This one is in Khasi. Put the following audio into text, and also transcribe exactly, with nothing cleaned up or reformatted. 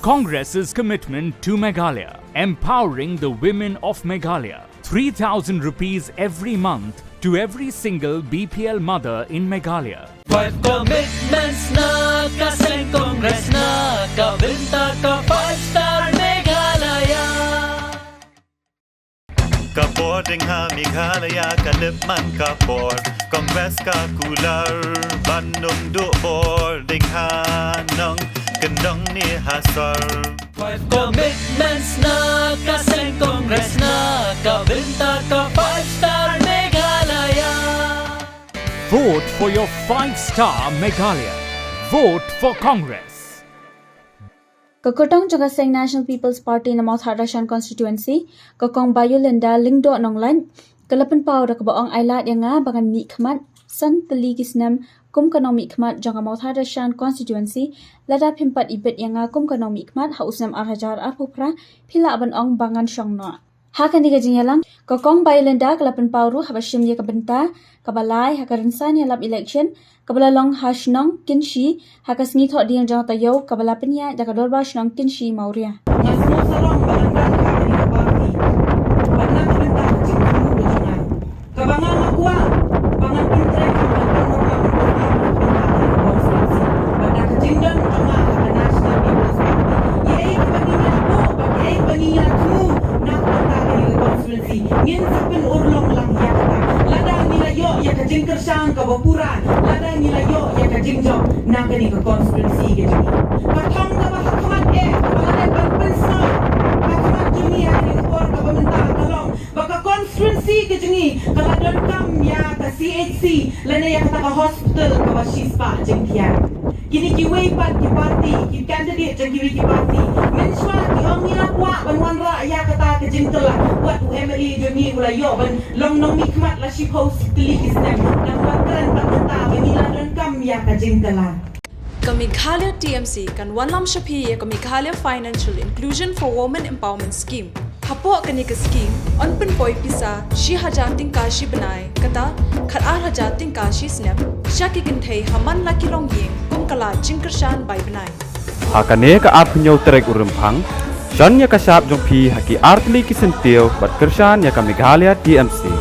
Congress's commitment to Meghalaya, empowering the women of Meghalaya. Three thousand rupees every month to every single B P L mother in Meghalaya. Five commitments na ka seng Congress na ka bynta ka five star Meghalaya. Ka bor ding ha Meghalaya ka lip man ka bor. Congress ka kular ban nung duh bor ding ha nong kyndong ne ha sor. Five commitments na ka seng Congress na ka bynta ka five star Meghalaya. Vote for your five star Meghalaya. Vote for Congress. Ka kyrtong jong ka seng National People's Party na Mawthadraishan Constituency, ka Kong Biolinda Lyngdoh Nonglait, ka la pynpaw da kaba ong ai lad ïa nga ba ngan mihkhmat san tylli ki snem kum ka nongmihkhmat jong ka Mawthadraishan Constituency, lada phim pat ibit ïa nga kum ka nongmihkhmat ha u snem ar hajar arphew phra, phi lah ban ong ba ngan shong noh. Ha kane ka jingïalang, ka Kong Biolinda ka la pynpaw ruh haba shim ïa ka bynta kaba lai ha ka rynsan ïalap election kaba la long ha shnong Kynshi ha ka sngi Thohdieng jong ka taïew kaba la pynïaid da ka Dorbar Shnong Kynshi Mawria. Nga sngewsarong ba ngan rang ha kane ka party bad na ka bynta ka jingthmu ka jong nga, kaba nga nga kwah ba ngan pyntrei ha ka bynta ka bynta ka constituency bad na ka jingdon jong nga ha ka National People's Party. Ïa ei kaba ngi ïa buh bad ïa ei kaba ngi ïa thmu na ka bynta ka constituency, ngin sa pynurlong lang ïa kata. Lada ngi la ïoh ïa ka jingkyrshan kaba pura, lada ngi la ïoh ïa ka jingjop na kane ka constituency ka jong ngi. Ka thong kaba ha khmat eh kaba la dep ban pynsngew ha khmat jong ngi ha kane ka por kaba mynta ka long ba ka constituency ka jong ngi ka la donkam ïa ka C H C lane ïa kata ka hospital kaba shispah jingthiah. Kine kiwei pat ki party, ki candidate jong kiwei ki party, mynshuwa ki ong ngi la kwah ban wanrah ïa kata ka jingkylla. Wat u M L A jong ngi u la ïoh ban long nongmihkhmat la shiphew tylli ki snem, nang ba kren pat mynta ba ngi la donkam ïa ka jingkylla. Ka Meghalaya T M C kan wanlam sha phi ïa ka Meghalaya Financial Inclusion for Women Empowerment Scheme. Hapoh kane ka scheme, yn pynpoi pisa shi hajar tyngka shi bnai, kata khat ar hajar tyngka shi snem, sha ki kynthei ha man la ki longïing kum ka lad jingkyrshan bai bnai. Ha kane ka arphew hynñiew tarik u Rymphang, shon ïa ka shap jong phi ha ki ar tylli ki syntiew bad kyrshan ïa ka Meghalaya T M C.